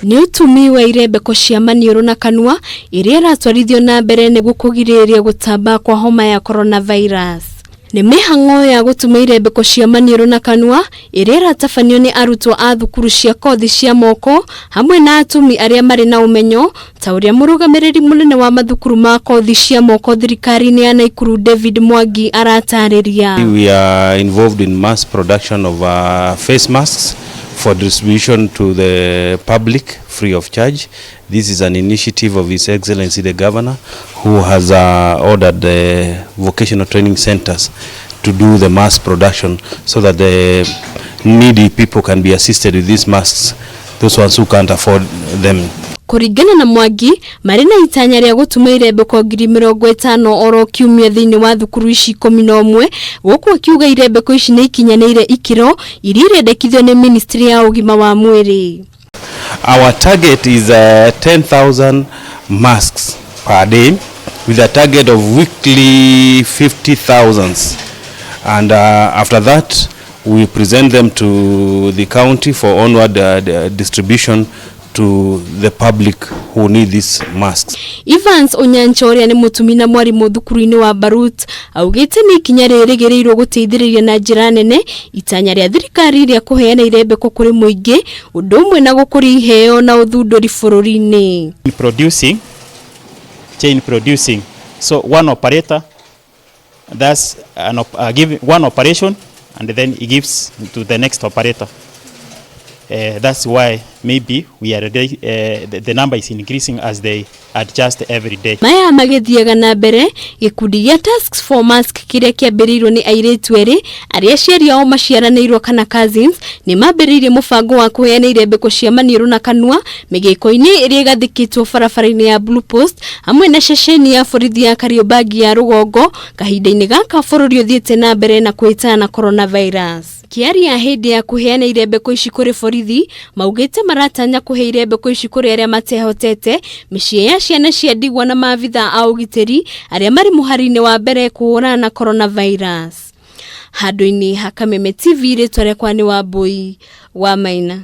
Nĩ ũtumi wa irembeko cia maniũrũ na kanua iria iratwarithio na mbere nĩguo kũgirĩrĩria gũtamba kwa homa ya coronavirus. Nĩ mĩhang'o ya gũtuma irembeko cia maniũrũ na kanua ĩrĩa ĩratabanio nĩ arutwo a thukuru cia kothi cia moko hamwe na atumi arĩa marĩ na ũmenyo ta ũrĩa mũrũgamĩrĩri mũnene wa mathukuru ma kothi cia moko thirikari-inĩ ya Naikuru David Mwangi aratarĩria. We are involved in mass production of face masks for distribution to the public free of charge. This is an initiative of His Excellency the Governor, who has ordered the vocational training centers to do the mass production so that the needy people can be assisted with these masks, those ones who can't afford them. Kũringana na Mwangi, marĩ na itanya rĩa gũtuma irembeko 50,000 oro kiumia thĩinĩ wa thukuru ici 11, gũkũ akiuga irembeko ici nĩ ikinyanĩire ikĩro iria irendekithio nĩ ministry ya ũgima wa mwĩrĩ. Our target is 10,000 masks per day with a target of weekly 50,000. And after that, we present them to the county for onward distribution to the public who need these masks. Evans Onyancha ũrĩa nĩ mũtumi na mwarimũ thukuru-inĩ wa Barut augĩte nĩ ikinya rĩrĩgĩrĩirwo gũteithĩrĩria na njĩra nene itanya rĩa thirikari rĩa kũheana irembeko kũrĩ mũingĩ, ũndũ ũmwe na gũkũria iheo na ũthundũri bũrũri-inĩ. Producing, chain producing. So one operator does give one operation and then he gives to the next operator. That's why maybe we are the number is increasing as they adjust every day. Maya magĩthiaga na mbere, gĩkundi gĩa Task for Mask kĩrĩa kĩambĩrĩirio nĩ airĩtu erĩ arĩa aciari ao maciaranĩirwo kana cousins nĩ mambĩrĩirie mũbango wa kũheana irembeko cia maniũrũ na kanua mĩgĩko-inĩ ĩrĩa ĩgathĩkĩtwo barabara-inĩ ya Blue Post hamwe na ceceni ya borithi ya Kariobangi ya rũgongo kahinda-inĩ gaka bũrũri ũthiĩte na mbere na kũhĩtana na coronavirus. Kĩaria hĩndĩ ya kũheana irembeko ici kũrĩ borithi, maugĩte maratanya kũhe irembeko ici kũrĩ arĩa matehotete, mĩciĩ ya ciana cia ndigwa na maabitha a ũgitĩri arĩa marĩ mũhari-inĩ wa mbere kũhũrana na coronavirus. Handũ-inĩ ha Kameme TV, rĩtwa rĩakwa nĩ Wambui wa Maina.